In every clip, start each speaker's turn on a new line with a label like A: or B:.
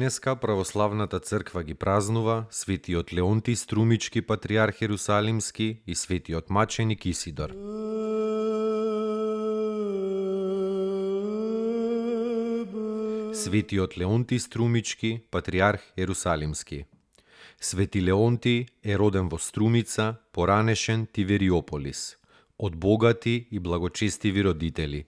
A: Денеска православната црква ги празнува светиот Леонтий Струмички, патриарх Ерусалимски, и светиот маченик Исидор. Светиот Леонтий Струмички, патриарх Ерусалимски. Свети Леонтий е роден во Струмица, поранешен Тивериополис, од богати и благочестиви родители.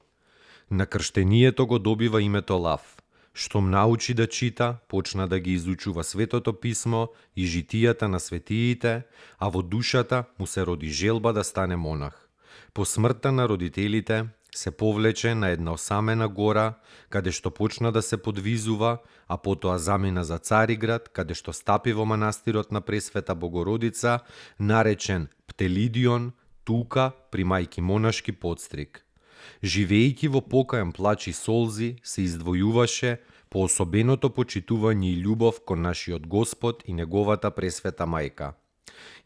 A: На крштението го добива името Лав. Штом научи да чита, почна да ги изучува Светото писмо и житијата на светиите, а во душата му се роди желба да стане монах. По смртта на родителите се повлече на една осамена гора, каде што почна да се подвизува, а потоа замина за Цариград, каде што стапи во манастирот на Пресвета Богородица, наречен Птелидион, тука примајки монашки подстриг. Живејќи во покаен плач и солзи, се издвојуваше по особеното почитување и љубов кон нашиот Господ и неговата Пресвета Мајка.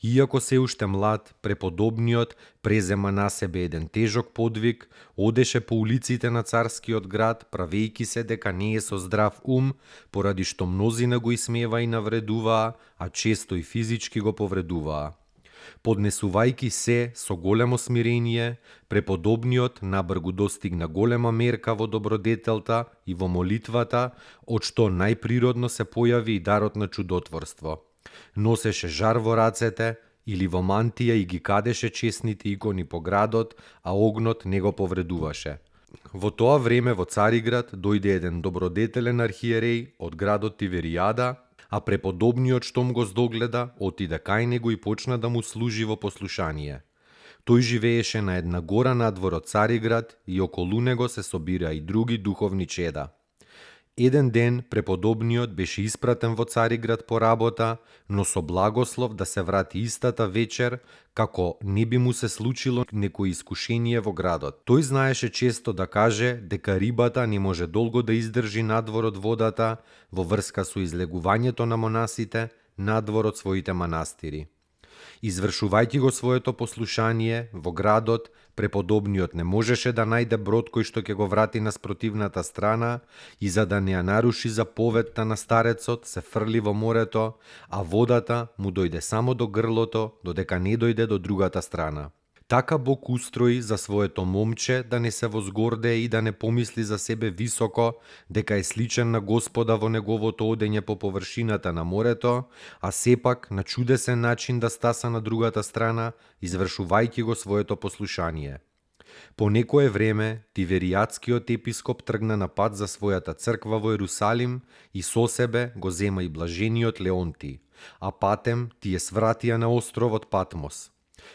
A: Иако се уште млад, преподобниот презема на себе еден тежок подвиг, одеше по улиците на царскиот град, правејќи се дека не е со здрав ум, поради што мнозина го исмева и навредуваа, а често и физички го повредуваа. Поднесувајќи се со големо смирение, преподобниот набргу достигна голема мерка во добродетелта и во молитвата, од што најприродно се појави и дарот на чудотворство. Носеше жар во рацете или во мантија и ги кадеше честните икони по градот, а огнот не го повредуваше. Во тоа време во Цариград дојде еден добродетелен архиереј од градот Тиверијада, а преподобниот штом го здогледа, отиде кај него и почна да му служи во послушание. Тој живееше на една гора надвор од Цариград и околу него се собира и други духовни чеда. Еден ден преподобниот беше испратен во Цариград по работа, но со благослов да се врати истата вечер, како не би му се случило некој искушение во градот. Тој знаеше често да каже дека рибата не може долго да издржи надвор од водата во врска со излегувањето на монасите надвор од своите манастири. Извршувајќи го своето послушание во градот, преподобниот не можеше да најде брод кој што ќе го врати на спротивната страна и за да не ја наруши заповедта на старецот, се фрли во морето, а водата му дојде само до грлото, додека не дојде до другата страна. Така Бог устрои за своето момче да не се возгордее и да не помисли за себе високо, дека е сличен на Господа во неговото одење по површината на морето, а сепак на чудесен начин да стаса на другата страна, извршувајќи го своето послушание. По некое време, Тиверијадскиот епископ тргна на пат за својата црква во Ерусалим и со себе го зема и блажениот Леонтий, а патем тие свратија на островот Патмос.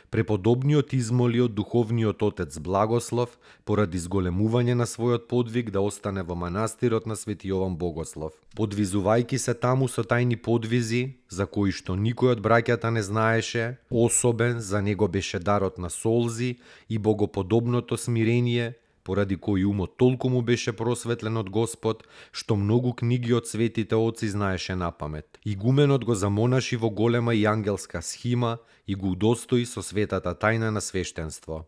A: Преподобниот измоли од духовниот отец Благослов поради зголемување на својот подвиг да остане во манастирот на Свети Јован Богослов. Подвизувајќи се таму со тајни подвизи, за кои што никој од браќата не знаеше, особен за него беше дарот на солзи и богоподобното смирение, поради кој умот толку му беше просветлен од Господ, што многу книги од светите оци знаеше напамет. Игуменот го замонаши во голема и ангелска схима и го удостои со светата тајна на свештенство.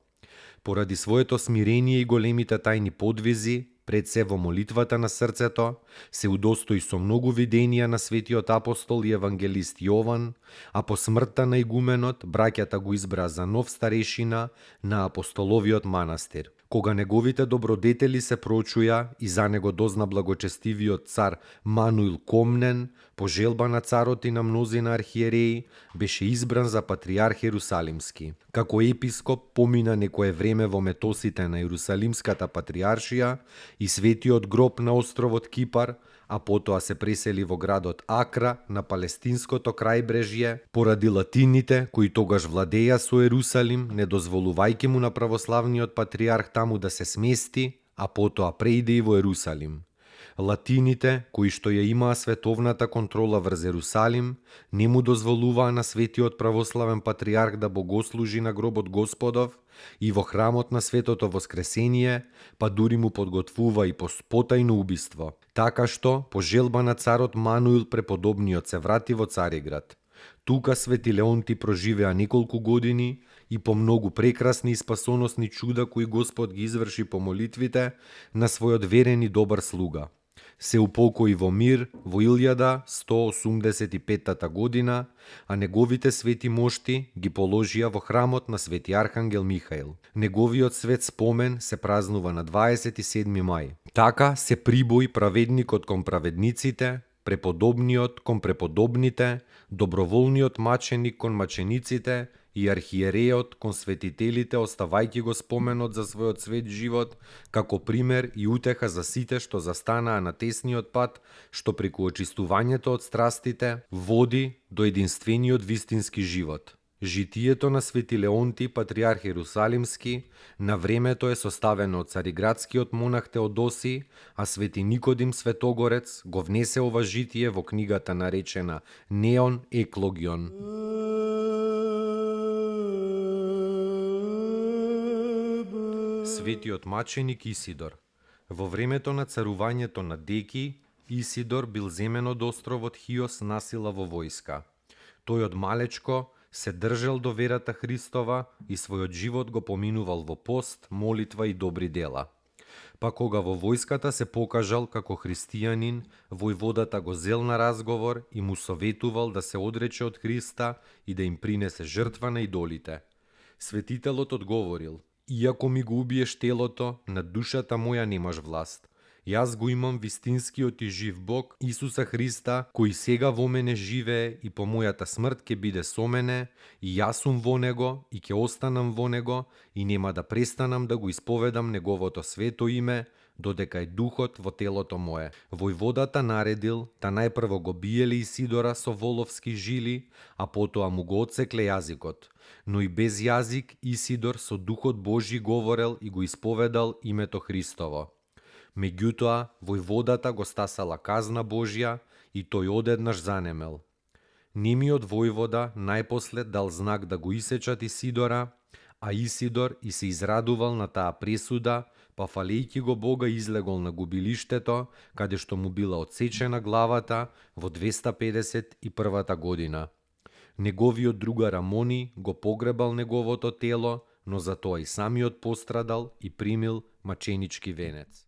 A: Поради своето смирение и големите тајни подвизи, пред се во молитвата на срцето, се удостои со многу виденија на светиот апостол и евангелист Јован, а по смртта на игуменот, браќата го избра за нов старешина на апостоловиот манастир. Кога неговите добродетели се прочуја и за него дозна благочестивиот цар Мануил Комнен, по желба на царот и на мнозина архиереи, беше избран за патриарх Ерусалимски. Како епископ помина некое време време во метосите на Иерусалимската патриаршија и светиот гроб на островот Кипар, а потоа се пресели во градот Акра на палестинското крајбрежје, поради латините кои тогаш владеја со Ерусалим, не дозволувајќи му на православниот патриарх таму да се смести, а потоа преиде и во Ерусалим. Латините, кои што ја имаа световната контрола врз Ерусалим, не му дозволуваа на светиот православен патриарх да богослужи на гробот Господов и во храмот на Светото Воскресение, па дури му подготвува и потајно убиство. Така што, по желба на царот Мануил преподобниот се врати во Цариград. Тука свети Леонти проживеа неколку години и по многу прекрасни и спасоносни чуда кои Господ ги изврши по молитвите на својот верен и добар слуга. Се упокои во мир во 1185 година, а неговите свети мошти ги положија во храмот на свети Архангел Михаил. Неговиот свет спомен се празнува на 27 мај. Така се прибои праведникот кон праведниците, преподобниот кон преподобните, доброволниот маченик кон мачениците и архиереот кон светителите, оставајќи го споменот за својот свет живот како пример и утеха за сите што застанаа на тесниот пат, што преку очистувањето од страстите води до единствениот вистински живот. Житието на свети Леонти, патриарх Ерусалимски, на времето е составено од цариградскиот монах Теодоси, а свети Никодим Светогорец го внесе ова житие во книгата наречена Неон Еклогион. Светиот маченик Исидор. Во времето на царувањето на Деки, Исидор бил земен од островот Хиос насила во војска. Тој од малечко се држал до верата Христова и својот живот го поминувал во пост, молитва и добри дела. Па кога во војската се покажал како христијанин, војводата го зел на разговор и му советувал да се одрече од Христа и да им принесе жртва на идолите. Светителот одговорил: "Иако ми го убиеш телото, над душата моја немаш власт. Јас го имам вистинскиот и жив Бог, Исуса Христа, кој сега во мене живее и по мојата смрт ќе биде со мене, и јас сум во него и ќе останам во него и нема да престанам да го исповедам неговото свето име, додека е духот во телото мое." Војводата наредил да најпрво го биеле Исидора со воловски жили, а потоа му го отсекле јазикот. Но и без јазик Исидор со духот Божи говорел и го исповедал името Христово. Меѓутоа, војводата го стасала казна Божја и тој одеднаш занемел. Немиот војвода најпосле дал знак да го исечат Исидора, а Исидор и се израдувал на таа пресуда, па фалејќи го Бога излегол на губилиштето, каде што му била отсечена главата во 251 година. Неговиот другар Амони го погребал неговото тело, но затоа и самиот пострадал и примил маченички венец.